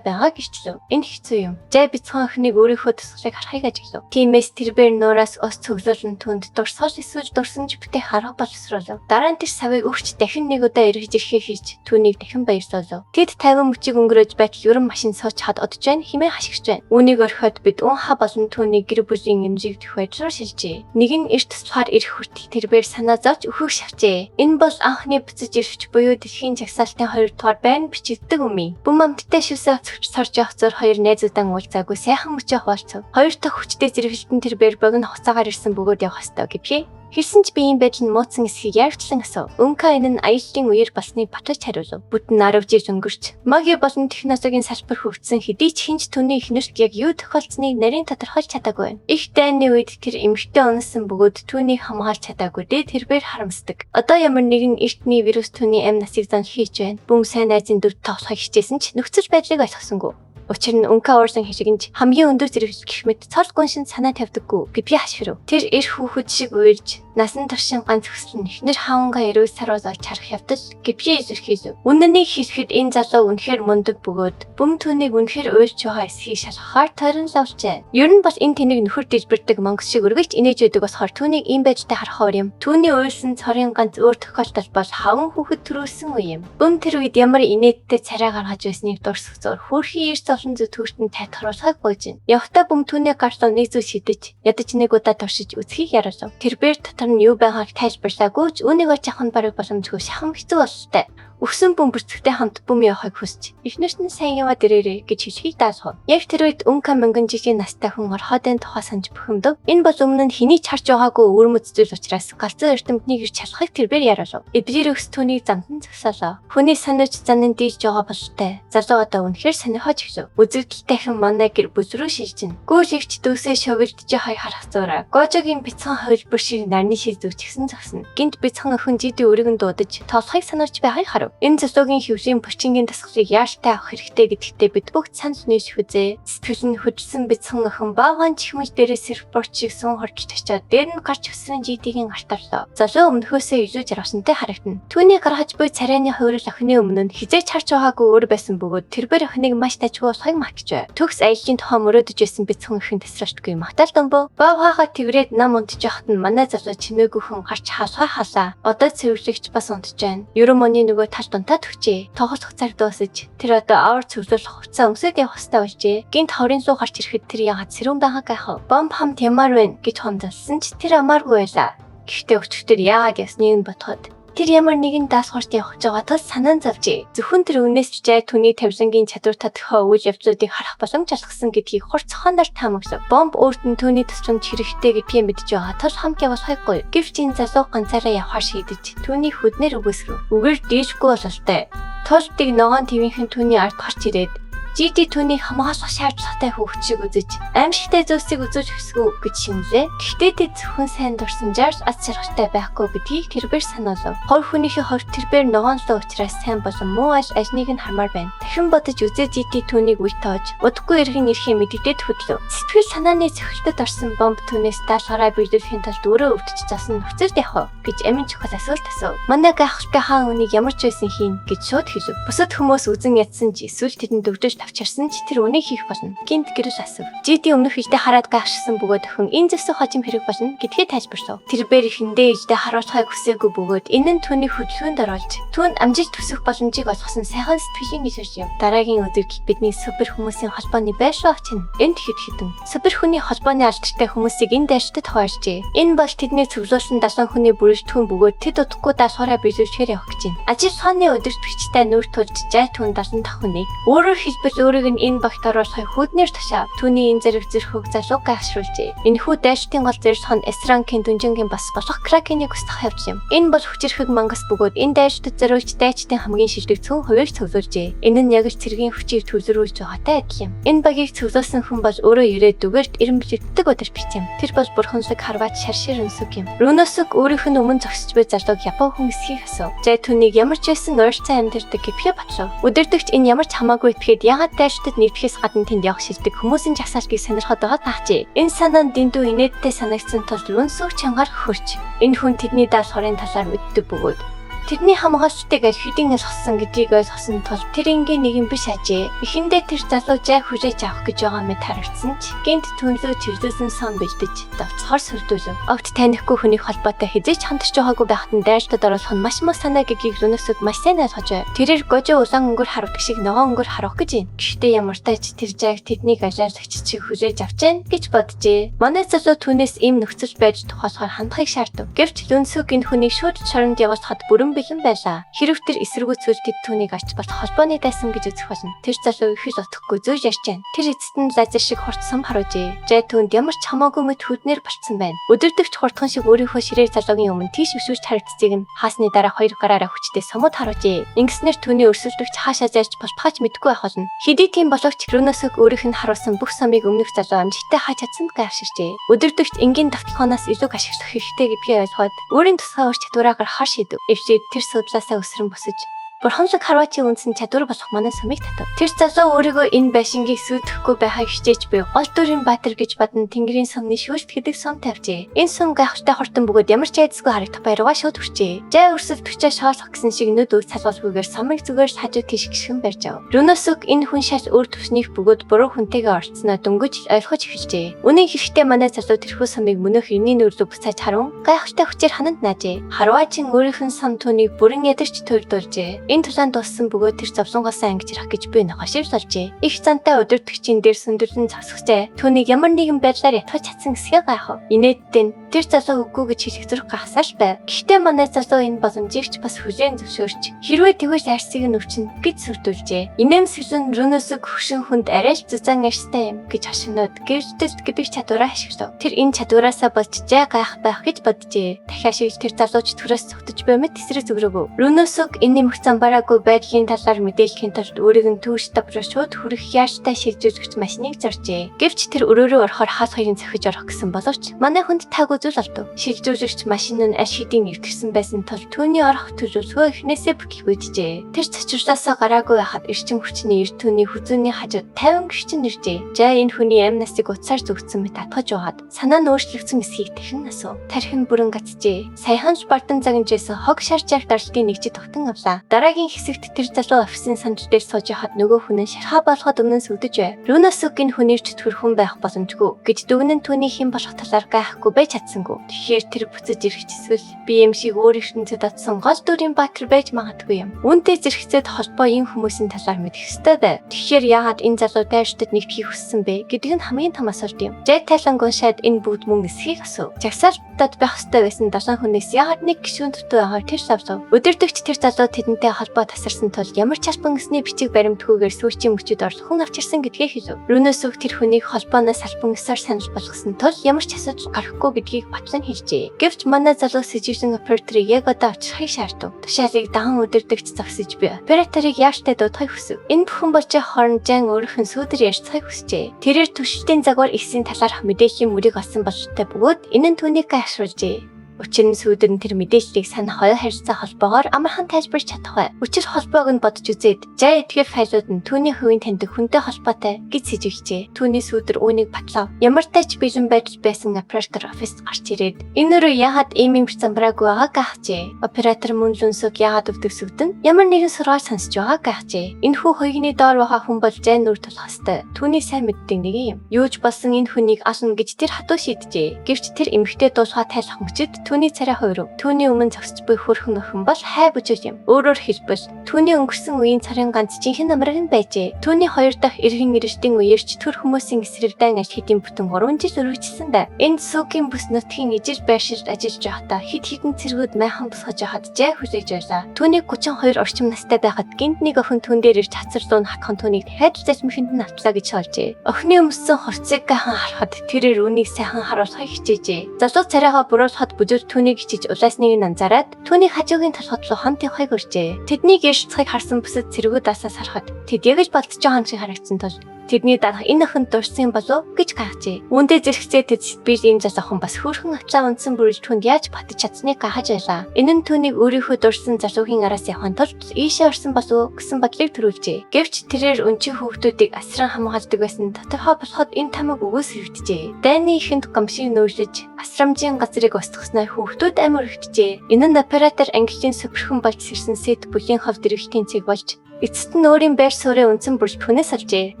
байгааг ичлэв. Энэ хэцүү юм. Жай бяцхан охиныг өөрийнхөө тусгалыг харахыг ажиглав. Тиймээс тэрбээр нуураас ус цөглүүлэн түнд дурсгал эсвэл дурсамж бүтээх арга боловсруулав. Дараа нь тэр савыг өгч дахин нэг удаа эргэж ирэхээ хэлж түүнийг дахин баярлуулав. Тэд 50 мөчийг өнгөрөөж байтал ерөн машин сууж хад одож байна хэмээн хашгирч байна. Үүнийг орхиод бид Үнха болон түүний гэр бүлийн эмзэгдэх байдал руу шилжээ. Нэг нь эрт туслахаар ирэх хүртэл тэрбээр санаа зовж өөхөх шавжээ. Энэ бол анхны буцаж ирвч буюу дэлхийн жагсаалтын 2 дугаар байранд бичигддэг юм. Бүм амттай шивсээ цогч сорж явах зур хоёр найзуудаан уулзаагүй сайхан мөчөө хуваалцав. Хоёр дахь хүчтэй зэрэглэлтэн тэр бэр богино хугацаагаар ирсэн бөгөөд явах ёстой гэвхээ. Хэлсэн ч биеийн байдал нь мууцсан эсхийг яарчлан асуув. Өнка энэ нь аяллаа үеэр болсныг баталж хариулав. Бүтэн 10 жил өнгөрч маги болон технологийн салбар хөгжсөн хэдий ч хэн ч түүний эхнэрт яг юу тохиолдсныг нарийн тодорхойлж чадаагүй байна. Их дайны үед тэр эмэгтэй унасан бөгөөд түүнийг хамгаалж чадаагүй дээ тэрбээр харамсдаг. Одоо ямар нэгэн эртний вирус түүний амь насыг зан хийж байна. Бүм сайн найзын дүр тоглохыг хичээсэн ч нөхцөл байдлыг ойлгосонгүй. Учир нь Үнка уурсан хишгэнж хамгийн өндөр зэрэглэл гэх мэт цол гүншинд санаа тавьдаггүй гэж би хашгирв. Тэр эр хүүхэд шиг уйлж насан туршийн ганц хүсэл нь эхнэр хаангаа эрүүл саруул олж харах явдал гэж би илэрхийлв. Үнэнийг хэлэхэд энэ залуу үнэхээр мундаг бөгөөд бүм түүнийг үнэхээр уйлж байгаа эсхийг шалгахаар тойрон лавлжээ. Ер нь бол энэ тэнэг нөхөр дэлбэрдэг монгос шиг өргөж инээж байдаг болохоор түүнийг ийм байдалтай харах өөр юм. Түүний уйлсан цорын ганц өөр тохиолдол бол хаван хүүхэд төрүүлсэн үе юм. Бүм тэр үед ямар инээдтэй царай гаргаж байсныг дурсах зур хөөрхий эрс олон зүтгүүртэн тайтгаруулахыг гуйж байна. Явхдаа бүм түүний гарлуу нэг зүйл шидэж ядаж нэг удаа туршиж үзхийг яруулав. Тэрбээр дотор нь юу байгааг тайлбарлаагүй ч үүнийг олж авах нь бараг боломжгүй шахам хэцүү бололтой. Өгсөн бөмбөрцөгтэй хамт бүм явахыг хүсч эхнэрт нь сайн яваад ирээрэй гэж хэлхийг даалгав. Яг тэр үед Үнка мянган жилийн настай хүн орхоодын тухай санаж бухимдав. Энэ бол өмнө нь хэний ч харж байгаагүй өвөрмөц зүйл учраас галзуу эрдэмтнийг ирж шалахыг тэрбээр яруулав. Эбрэр өгс түүнийг замдан зогсоолоо. Хүний санаж занын дийлж байгаа бололтой. Залуу одоо үнэхээр сонирхож эхлэв. Үзэгдэл дахин манай гэр бүл рүү шилжинэ. Гүйл игч дүүсээ шовилдож хай харах зураа. Гожогийн бяцхан хувилбар шиг нарны шил зүгчгсэн зогсно. Гинт бяцхан охин жиди өргөн дуудаж тоглохыг сануулж байгааг харав. Энэ залуугийн хөвлийн булчингийн дасгалыг яалтай авах хэрэгтэй гэдэгтээ бид бүгд санал нийлэх үзээ. Сэтгэл нь хөдөлсөн бяцхан охин баагаан чихмэл дээрээ серфборд шиг сүүн хорч очиод дээр нь гарч өссөн жидигийн гарт орлоо. Залуу өмнөхөөсөө илүү жаргасантай харагдана. Түүний гаргаж буй царайны хувирал охины өмнө нь хэзээ ч харж байгаагүй өөр байсан бөгөөд тэрбээр охиныг маш дажгүй болохыг мартжээ. Төгс аяллаа тухай мөрөөдөж байсан бяцхан охин тасралтгүй магтаал думбуу. Баавгайгаа тэрврээд нам унтж явахад нь манай залуу чимээгүйхэн гарч хаалгаа халаа. Одоо цэвэрлэгч бас унтж байна. Ерөн моны нөгөө талд унтаад өгчээ. Тоглох цаг дуусаж тэр одоо авар цэвэрлэх хувцас өмсөд явах ёстой болжээ. Гинт хаврын луу гарч ирэхэд тэр ягаад сэрүүн байгааг гайхав. Бомб хамт ямар вэ гэж хонзолсон ч тэр амааргүй байлаа. Гэхдээ өчигдөр яагаад ясныг нь бодоход тэр ямар нэгэн даалгаварт явах гэж байгаа тул санаан зовжээ. Зөвхөн тэр үнээс ч жай түүний тавилангийн чадвар тодорхой үйл явдлуудыг харах боломж олгосон гэдгийг хурц ухаанаар таамаглав. Бомб өөрт нь түүний тусламж хэрэгтэй гэдгийг мэдж байгаа тул хамт явуулахыг гуйв. Гэвч энэ залуу ганцаараа явахаар шийдэж түүний хүднэр үгүйсгэв. Үгээр дээшгүй бололтой. Тултыг ногоон твийнхэн түүний ард гарч ирээд Жиди түүнийг хамгаалах шаардлагатай хүүхэд шиг үзэж аимшигтай зүйлсийг үзүүлж өсгөө гэж шинэлээ. Гэхдээ тэд зөвхөн сайн дурсамжаар аз жаргалтай байхгүй гэдгийг тэрбээр санаалав. Хувь хүнийхээ хувьд тэрбээр ногоон луу учраас сайн болон муу аль альнийг нь хармаар байна. Дахин бодож үзээ Жиди түүнийг үе тоож удахгүй эргэн ирэхээ мэдэгдээд хөдлөв. Сэтгэл санааны цохилтод орсон бомб түүнээс даалгавраа биелүүлэхийн тулд өөрөө өвдөж засан нөхцөлд явах уу гэж амин чухал асуулт асуув. Манай гайхалтай хаан үнийг ямар ч байсан хийн гэж шууд хэлв. Бусад хүмүүс үзен ядсан ч эсвэл тэдэнд өвдөж авчирсан ч тэр үнийг хийх болно. Гинт гэрэл асуув. Жиди өмнөх хэлдээ хараад гайхшсан бөгөөд охин энэ зөвсөн хожим хэрэг болно гэдгээ тайлбарлав. Тэрбээр ихэндээ ээждээ харуулахыг хүсээгүй бөгөөд энэ нь түүний хөдөлгөөнд оруулж түүнд амжилт төсөх боломжийг олгосон сайхан сэтгэлийн иширч юм. Дараагийн өдөр бидний супер хүмүүсийн холбооны байр руу очино. Энд хэд хэдэн супер хүний холбооны алдартай хүмүүсийг энэ дайртад хуваалжээ. Энэ бол тэдний цуглуулсан 70 хүний бүрэлдэхүүн бөгөөд тэд удахгүй даалгавраа биелүүлэхээр явах гэж байна. Ажил хааны өдөрт бичтэй нүүр тулж жай түн 75 хүнийг өөрөөр хэлбэл Гэтэл өөрийг нь энэ багт оруулахыг хүүднээр тушаав. Түүний энэ зэрэг зөрхөг залуу гайхшруулжээ. Энэхүү дайчдын гол зорилго нь S-ранкийн дүнжингийн бас болох Кракенийг устгах явдал юм. Энэ бол хүчирхэг мангас бөгөөд энэ дайчдад зориулж дайчдын хамгийн шилдэг цөөн хувийг цуглуулжээ. Энэ нь яг л цэргийн хүчийг төвлөрүүлж байгаатай адил юм. Энэ багийг цуглуулсан хүн бол өөрөө ирээдүгээрт эренблэгддэг өдөр бич юм. Тэр бол бурханлаг Хорват Шаршир Үнсүг юм. Рүносүг өөрийнх нь өмнө зогсож буй залууг Япон хүн эсхийг асуув. Жай түүнийг ямар ч байсан ойрцон амьдардаг гэвхээ батлав. Өдөрдөгч энэ ямар ч хамаагүй итгээд ягаад дайчдад нэгдэхээс гадна тэнд явах шилдэг хүмүүсийн жагсаалтыг сонирхоод байгаа таачээ. Энэ санаа нь дэндүү инээдтэй санагдсан тул Рүнсүг чангаар хөрч. Энэ хүн тэдний даалгаврын талаар мэддэг бөгөөд тэрний хамгаалалтыг аль хэдийн алгасан гэдгийг ойлгосон тул тэр энгийн нэгэн биш ажээ. Эхэндээ тэр залуу жай хүлээж авах гэж байгаа мэт харагдсан ч гинт түнлөө чиглүүлсэн сон бэлдэж давцхаар сүрдүүлв. Огт танихгүй хүний холбоотой хэзээ ч хандж байгаагүй байхад нь дайртад оруулах нь маш муу санаа гэдгийг Рүнөсөг маш сайн ойлгож байв. Тэрээр гожо улаан өнгөөр харуулдаг шиг ногоон өнгөөр харуулах гэж байна. Гэхдээ ямар тач тэр жайг тэднийг алиалагч чиг хүлээж авч гэн гэж боджээ. Манай залуу түүнээс ийм нөхцөл байж тухайлахаар хандахыг шаардав. Гэвч Лүнсүг энэ хүнийг шууд шоронд явуулахад бүрэн бэлэн байлаа. Хэрв тэр эсэргүүцвэл тэд түүнийг ач болох холбооны дайсан гэж үзэх болно. Тэр залуу их л утгагүй зөөж ярьж байна. Тэр эцэст нь лазер шиг хурцсан харуулжээ. Жай түүнд ямар ч хамаагүй мэт хүднэр болцсон байна. Өдөрдөгч хурдхан шиг өөрийнхөө ширээ залуугийн өмнө тийш өсвөж харагдцыг нь хаасны дараа хоёр гараараа хүчтэй сумууд харуулжээ. Ингэснээр түүний өрсөлдөгч хаашаа зайлж болтгооч мэдэхгүй байх болно. Хэдий тийм боловч Рүносог өөрийнх нь харуулсан бүх сумыг өмнөх залуу амжилттай хааж чадсан гайхширчээ. Өдөрдөгч энгийн давталхоноос илүү ашиглах хэрэгтэй гэдгийг ойлгоод өөрийн тусгай ур чадвараагаар хар шидэв. Эвчээд тэр судлаасаа өсрөн босож Бурханлаг Хорватын үндсэн чадвар болох манай сумыг татав. Тэр залуу өөрийгөө энэ байшингийг сүйтгэхгүй байхыг хичээж буй гол дүрийн баатар гэж бадан Тэнгэрийн сумны шүүлт гэдэг сум тавьжээ. Энэ сум гайхалтай хурдан бөгөөд ямар ч айдасгүй харагдах баяргаа шууд хүрчээ. Жай өрсөлдөгчөө шоолох гэсэн шиг нүд үл салгуулгүйгээр сумыг зүгээр л хажуу тийш гიშгэн барьж ав. Рүносүг энэ хүн шал өөр түвшнийх бөгөөд буруу хүнтэйгээ оролцсноо дөнгөж ойлгож эхэлжээ. Үнэн хэрэгтээ манай залуу тэрхүү сумыг мөнөөх эртний нүр рүү буцааж харун гайхалтай хүчээр хананд наажээ. Хорваачин өөрийнх нь сум түүнийг бүрэн ядарч туйрдуулжээ. Энэ тулаан дууссан бөгөөд тэр зовлонгоосоо ангижрах гэж би нохошир болжээ. Их зантай өдөртөгчийн дээр сүндэрлэн зогсгожээ. Түүнийг ямар нэгэн байдлаар ятгах чадсан гэсгээ гайхав. Инээдтэй нь тэр залуу үгүй гэж хэлэх зүрх гахсааш байв. Гэхдээ манай залуу энэ боломжийг ч бас хүлээн зөвшөөрч хэрвээ тэгвэл арсыг нь өвчин гэж сүрдүүлжээ. Инээмсэглэн Рүнөсөг хөшин хүнд арай л зузаан арьстай юм гэж хошигноод гэрдэлт гэдэг чадвараа ашиглав. Тэр энэ чадвараасаа болж жай гайх байх гэж боджээ. Дахиад шиг тэр залууч төрөөс цогтож буй мэт эсрэг зүгрэгөө. Рүнөсөг энэ нэмэх замбараагүй байдлын талаар мэдээлэхийн тулд өөрийг нь түүш тавраа шууд хүрэх яаштай шилжүүлэгч машиныг зоржээ. Гэвч тэр өрөөрөө орохоор хас хоёрын цохиж орох гэсэн боловч манай хүнд таагүй зүйл олдов. Шилжүүлэгч машин нь аль хэдийн нэвтэрсэн байсан тул түүний орох төлөвлөгөө эхнээсээ бүтлгүүджээ. Тэр цочрлаасаа гараагүй байхад эрчим хүчний эрт түүний хүзүүний хажууд 50 гэгчин иржээ. Жай энэ хүний амь насыг утсаар зүгтсэн мэт атгаж байгаад санаа нь өөрчлөгдсөн эсхийг дахин асуув. Тархин бүрэн гацжээ. Саяхан ч бардам загнажсэн хог шар жар дарлтын нэгжид тогтон авлаа. Дараагийн хэсэгт тэр залуу офисын сандал дээр сууж байхад нөгөө хүн нь шархаа болгоод өмнө нь сүдэж байв. Рүносүг энэ хүний чөтгөр хүн байх боломжгүй гэж дүгнэн түүний хэн болох талаар гайхгүй байж чадсангүй. Тэгэхээр тэр буцаж ирэх эсвэл би юм шиг өөр ертөнцид атсан гол дүрийн баатар байж магадгүй юм. Үүнтэй зэрэгцээд холбоо ийм хүмүүсийн талаар мэдэх ёстой байв. Тэгэхээр яагаад энэ залуу дайрчдад нэгдэхийг хүссэн бэ гэдэг нь хамгийн том асуулт юм. Жай тайланг уншаад энэ бүгд мөн эсхийг асуув. Жагсаалтад байх ёстой байсан 7 хүнээс яагаад нэг гишүүн дутуу байгааг тэр лавлав. Өдөрдөгч тэр залуу тэдэнтэй холбоо тасарсан тул ямар ч албан ёсны бичиг баримтгүйгээр сүүлчийн мөчид орлох хүн авчирсан гэдгээ хэлв. Рүнөөсөг тэр хүнийг холбооноос албан ёсоор санал болгосон тул ямар ч асуудал гарахгүй гэдгийг батлан хэлжээ. Гэвч манай залуу сэжигсэн операторыг яг одоо авчрахыг шаардав. Тушаалыг даган өдөрдөгч зогсож буй. Операторыг яаштай дуудахыг хүсв. Энэ бүхэн болж хооронд жан өөрийнх нь сүүдэр ярьцахыг хүсжээ. Тэрээр түшилтийн загвар ихсийн талаарх мэдээллийн мөрийг олсон бололтой бөгөөд энэ нь түүнийг гайхшруулжээ. Учир нь сүүдэр нь тэр мэдээллийг санах хоёр харилцаа холбоогоор амархан тайлбарч чадах бай. Учир холбоог нь бодож үзээд жай эдгээр файлууд нь түүний хувийн таньдаг хүнтэй холбоотой гэж сэжигчээ. Түүний сүүдэр үүнийг батлав. Ямар тач бэлэн байдал байсан оператор офист гарч ирээд энэ өрөө яагаад ийм юм замбраагүй байгааг гайхжээ. Оператор мөн лүнсөг яагаад өвдөг сүгдэн ямар нэгэн сургаал сонсож байгааг гайхжээ. Энэ хүү хоёрны доор байгаа хүн бол жай нүр тулах ёстой. Түүний сайн мэддэг нэг юм. Юу ч болсон энэ хүнийг ална гэж тэр хатуу шийджээ. Гэвч тэр эмэгтэй дуулуха тайлах мөчид Түүний царай хувирав. Түүний өмнө зогсож буй хөөрхөн охин бол хай бүжил юм. Өөрөөр хэлбэл, түүний өнгөрсөн үеийн царын ганц жинхэнэ намраг нь байжээ. Түүний хоёр дахь эргэн ирэлтийн үеэр ч төр хүмүүсийн эсрэг дайн аль хэдийн бүтэн 3 жил үргэлжилсэн да. Энэ Сугийн бүс нутгийн ижил байршилд ажиллаж байхдаа хэд хэдэн цэргүүд майхан босгож байхад жай хүлээж байлаа. Түүний 32 орчим настай байхад гинт нэг охин түн дээр ирж хацар луу нь хатхан түүнийг дахиад залмихэнд нь автлаа гэж олжээ. Охины өмссөн хурцыг гайхан харахад тэрээр үүнийг сайхан харуулахыг хичээжээ. Залуу царайгаа буруулахад бүжүүр түүнийг хичиж улаасныг нь анзаараад түүний хажуугийн толгод руу хамт явахыг урьжээ. Тэднийг ярилцахыг харсан бүсэд цэргүүд асаас харахад тэд яг л болдож байгаа юм шиг харагдсан тул тэдний дарга энэ охинд дурсан болов гэж гайхжээ. Үүндээ зэрэгцээ тэд би энэ зал охин бас хөөрхөн авцаа унтсан бүрэл түнд яаж батж чадсныг гайхаж байлаа. Энэ нь түүнийг өөрийнхөө дурсан залуугийн араас явахын тулд ийшээ орсон болов гэсэн бодлыг төрүүлжээ. Гэвч тэрээр өнчин хүүхдүүдийг асран хамгаалдаг байсан тодорхой болоход энэ тамиг үгүйсгэгджээ. Дайны ихэнд гамшиг нөөрлөж асрамжийн газрыг устгаснаар хүүхдүүд амь өргөджээ. Энэ нь оператор английн суперхэн болж сэрсэн Сет бүлийн хов дэрэгтийн цэг болж эцэст нь өөрийн байр суурийн үндсэн бүрж түнээс олжээ.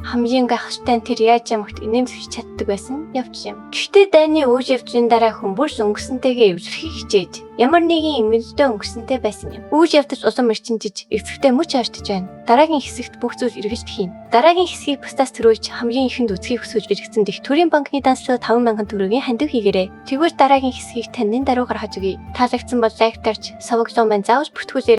Хамгийн гайхалтай нь тэр яаж ямагт инээмсэглэж чаддаг байсан явдал юм. Гэхдээ дайны үйл явдлын дараа хүмүүст өнгөрсөнтэйгээ эвлэрхийг хичээж ямар нэгэн эмгэлдээ өнгөрсөнтэй байсан юм. Үйл явдал улам эрчимжиж эцэгтэй мөч ойртож байна. Дараагийн хэсэгт бүх зүйл эргэлт хийнэ. Дараагийн хэсгийг бусдаас төрүүлж хамгийн ихэнд үзхийг хүсвэл бэлгэцэн дэх төрийн банкны данслуу 5000 төгрөгийн хандив хийгээрэй. Тэгвэл дараагийн хэсгийг таны даруй гаргаж өгье. Таалагдсан бол лайк дарж, суваг луу маань заавал бүртгүүлээрэй.